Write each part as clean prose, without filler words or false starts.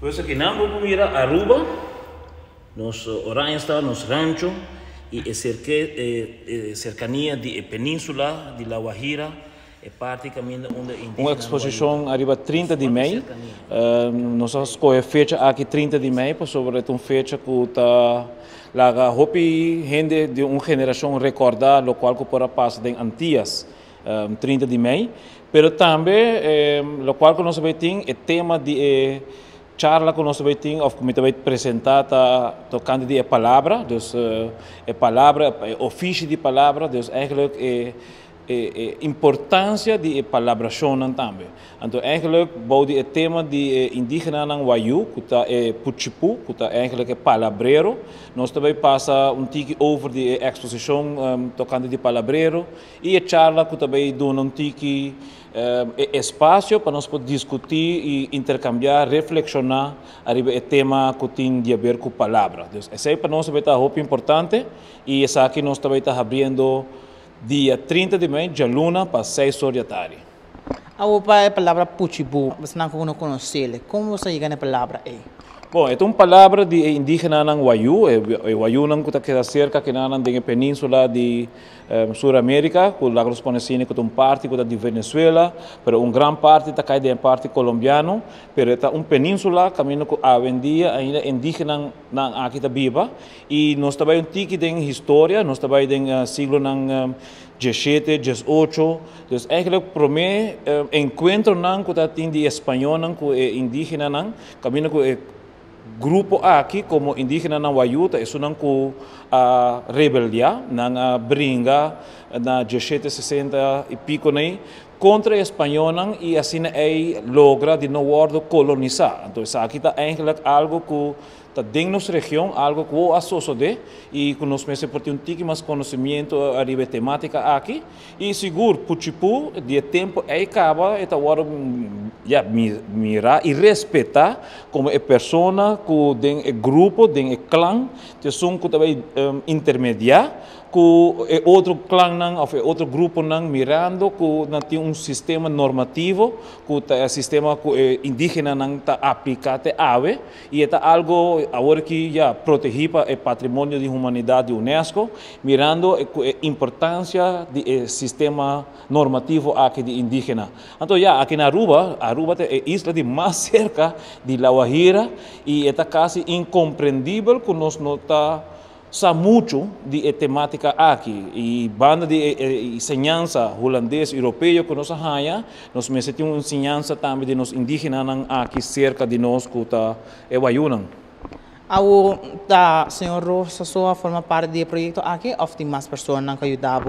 Pues aki nan bo por mira Aruba, nos Oranjestad, nos rancho y e cercania di e peninsula di La Guajira, e parti caminda unda Un indigenanan exposicion Wayuu. ariba 30 di Hopi mei. cercania. Nos a scoge fecha aki 30 di mei pasobra e ta un fecha cu ta laga hopi hende di un generacion recorda locual cu por a pasa den Antillas 30 di mei. Pero tambe locual cu nos a bay tin e tema di e charla cu nos a bay tin of cu mi ta bay presenta ta tocante di e palabra, dus e palabra, e ofishi di palabra, dus eigenlijk e importancia di e palabracionnan tambe. Anto eigenlijk bou di e tema di e indigenanan Wayuu, cu ta e Puchipu, cu ta eigenlijk e palabrero, nos ta bay pasa un tiki over di e exposicion tocante di palabrero y e charla cu ta bay duna un tiki e espacio pa nos por discuti y intercambia, reflexiona ariba e tema cu tin di haber cu palabra. Dus esey pa nos ta bay ta hopi importante y esaki nos ta bay ta habriendo dia 30 di mei, djaluna, pa 6 or di atardi. Awo pa e palabra Puchibu, boso cu no conoce, con bo a yega na e palabra ey? Bon, e ta un palabra di e indigenanan Wayuu, e Wayuunan cu ta keda cerca akinan den e peninsula di Sur America, cu laga nos pone asina cu ta un parti cu ta di Venezuela, pero un gran parti ta cay den e parti colombiano, pero ta un peninsula caminda cu awendia ainda indigenanan aki ta biba y nos ta bay un tiki den historia, nos ta bay den siglonan 17, 18, dus eigenlijk prome encuentronan cu ta tin di españolnan cu e indigenanan, caminda cu e grupo aki como indigenanan Wayuu ta esunnan cu a rebeldia, nan a bringa na 1760 y pico ney contra e españolnan y asina ey logra di no wordo colonisa. Anto esaki ta eigenlijk algo cu ta den nos region, algo cu a sucede y cu nos mester por tin un tiki mas conocimento ariba e tematica aki. Y sigur, Puchipu, di e tempo ey caba, e ta wordo ya, mira y respeta como e persona cu den e grupo, den e clan, ta esun cu tambe intermedia cu e otro clannan of e otro gruponan, mirando cu nan tin un sistema normativo, cu ta e sistema cu e indigenanan ta aplica te awe, y ta algo awor cu ya protegi pa e patrimonio di humanidad di UNESCO, mirando e importancia di e sistema normativo aki di indigena. Anto ya, aki na Aruba, Aruba ta e isla di mas cerca di La Guajira y ta casi incomprendibel cu nos no ta sa mucho di e tematica aki y banda di e enseñansa hulandes, europeo cu nos a haya, nos mester tin un enseñansa tambe di nos indigenanan aki cerca di nos cu ta e Wayuunan. Awo ta señor Rosa so a forma parte di e proyecto aki of tin mas persona cu a yuda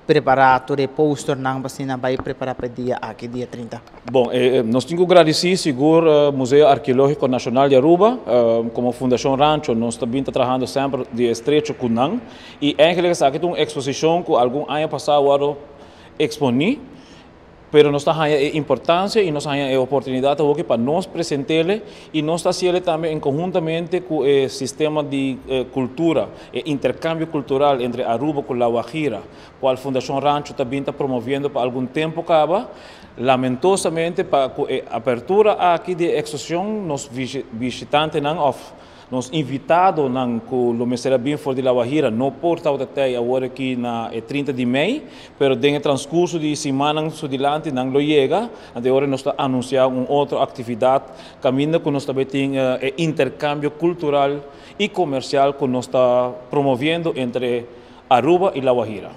prepara tur e posternan pa asina bay prepara pa e dia aki, dia 30? Bon, nos tin cu gradici sigur Museo Arqueologico Nacional di Aruba, como Fundacion Rancho, nos tambe ta trahando semper di estrecho cu nan y eigenlijk esaki ta un exposicion cu algun aña pasa a exponi, pero nos ta haya e importancia y nos ta haya e oportunidad pa nos presenta y nos ta haciendo tambe en conhuntamente cu e sistema di cultura e intercambio cultural entre Aruba cu La Guajira, cual Fundacion Rancho tambe ta promoviendo pa algun tempo caba. Lamentosamente, pa e apertura aki di exposicion, nos bishitantenan of nos invitadonan cu lo mester a bin for di La Guajira no por ta te awor aki na 30 di mei, pero den transcurso di siman su dilanti nan lo yega. Anto awor nos ta anuncia un otro actividad caminda cu nos tambe tin intercambio cultural y comercial cu nos ta promoviendo entre Aruba y La Guajira.